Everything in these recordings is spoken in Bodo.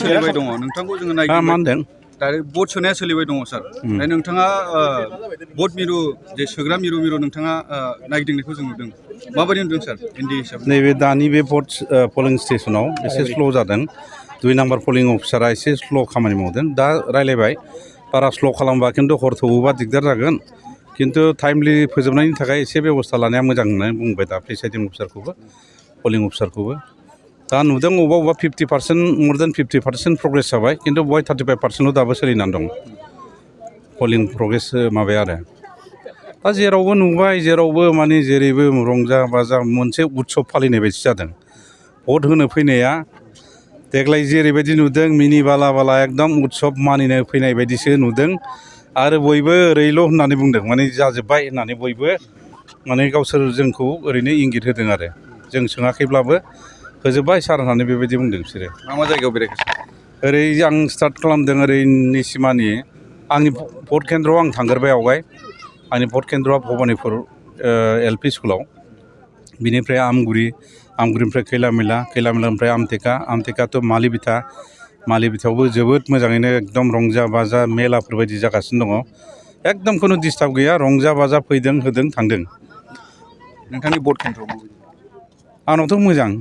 सोलिबाय दङ नोंथांखौ जोङो नायगिरबाय मा होनदों दा भट सोनाया सोलिबाय दङ सार दा नोंथाङा भट मिरु जे सोग्रा मिरु नोंथाङा नायगिदिंनायखौ जों नुदों माबायदि नुदों सार एनडि हिसाबै नैबे दानि बे भट पलिं स्टेसनाव एसे स्ल' जादों 2 नाम्बार पलिं अफिसारा एसे स्ल' खामानि मावदों दा रायलायबाय बारा स्ल' खालामबा खिन्थु हर थौबा दिगदार जागोन खिन्थु टाइमलि फोजोबनायनि थाखाय एसे बेबस्था लानाया मोजां होननानै बुंबाय दा प्रिसाइडिं अफिसारखौबो पलिं अफिसारखौबो दा नुदों अबेबा 50% मोर देन 50% प्रग्रेस जाबाय खिन्थु बय 35%ल' दाबो सोलिनानै दं पलिं प्रग्रेस माबाया आरो दा जेरावबो नुबाय जेरावबो माने जेरैबो रंजा बाजा मोनसे उत्सब फालिनाय बायदि जादों भट होनो फैनाया देग्लाय जेरैबायदि नुदों मिनि बाला बाला एकदम उत्सब मानिनो फैनाय बायदिसो नुदों आरो बयबो ओरैल' होननानै बुंदों माने जाजोब्बाय होननानै बयबो माने गावसोर जोंखौ ओरैनो इंगित होदों आरो जों सोङाखैब्लाबो होजोब्बाय सार होननानै बेबायदि बुंदों बिसोरो मा जायगायाव बेरायखो ओरै आं स्टार्ट खालामदों ओरै निसिमानि आंनि भट केन्द्रआव आं थांगोरबाय आवगाय आंनि भट केन्द्रआ भबानिपुर एलपि स्कुलाव बिनिफ्राय आमगुरिनिफ्राय खैलामैलानिफ्राय आमटेका टु मालिबिथायावबो जोबोद मोजाङैनो एकदम रंजा बाजा मेलाफोर बायदि जागासिनो दङ एकदम खुनु डिस्टार्ब गैया रंजा बाजा फैदों होदों थांदों नोंथांनि भट केन्द्रआव आंनावथ' मोजां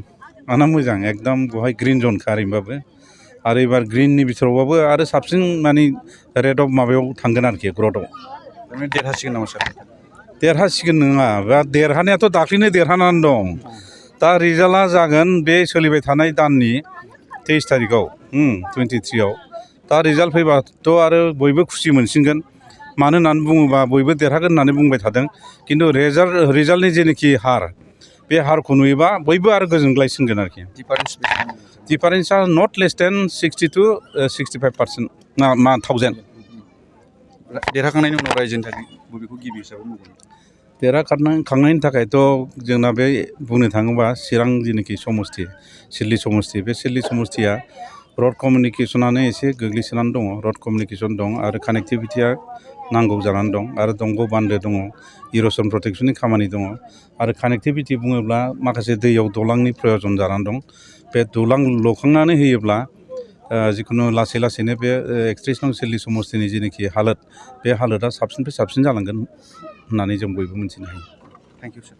आंना मोजां एकदम बेवहाय ग्रिन जनखा ओरैनोबाबो आरो एबार ग्रिननि बिथोरावबाबो आरो साबसिन माने रेड अफ माबायाव थांगोन आरोखि ग्रथआव देरहासिगोन नामा सार देरहासिगोन नङा बा देरहानायाथ' दाख्लैनो देरहानानै दं दा रिजाल्टआ जागोन बे सोलिबाय थानाय दाननि 23 तारिखआव 23आव दा रिजाल्ट फैबाथ' आरो बयबो खुसि मोनसिनगोन मानो होननानै बुङोबा बयबो देरहागोन होननानै बुंबाय थादों खिन्थु रिजाल्टनि जेनोखि हार बे हारखौ नुयोबा बयबो आरो गोजोनग्लायसिनगोन आरोखि डिफारेन्सआ नट लेस देन 60 to 65% ना 1000 देरहाखांनायनि उनाव रायजोनि थाखाय बबेखौ गिबि हिसाबै मावगोन देरहाखांनायनि थाखायथ' जोंना बे बुंनो थाङोबा चिरां जेनोखि समस्ति सिडली समस्ति बे सिडली समस्तिया रड कमिउनिकेसनानो एसे गोग्लैसोनानै दङ रड कमिउनिकेसन दं आरो कानेक्टिभिटिया नांगौ जानानै दं आरो दंग' बान्दो दङ इर'सन प्रटेक्सननि खामानि दङ आरो कानेक्टिभिटि बुङोब्ला माखासे दैयाव दलांनि प्रयजन जानानै दं बे दलां लुखांनानै होयोब्ला जिखुनु लासै लासैनो बे 31 नं सिडली समस्तिनि जेनोखि हालोद बे हालोदा साबसिननिफ्राय साबसिन जालांगोन होननानै जों बयबो मिथिनो हायो थेंक इउ सार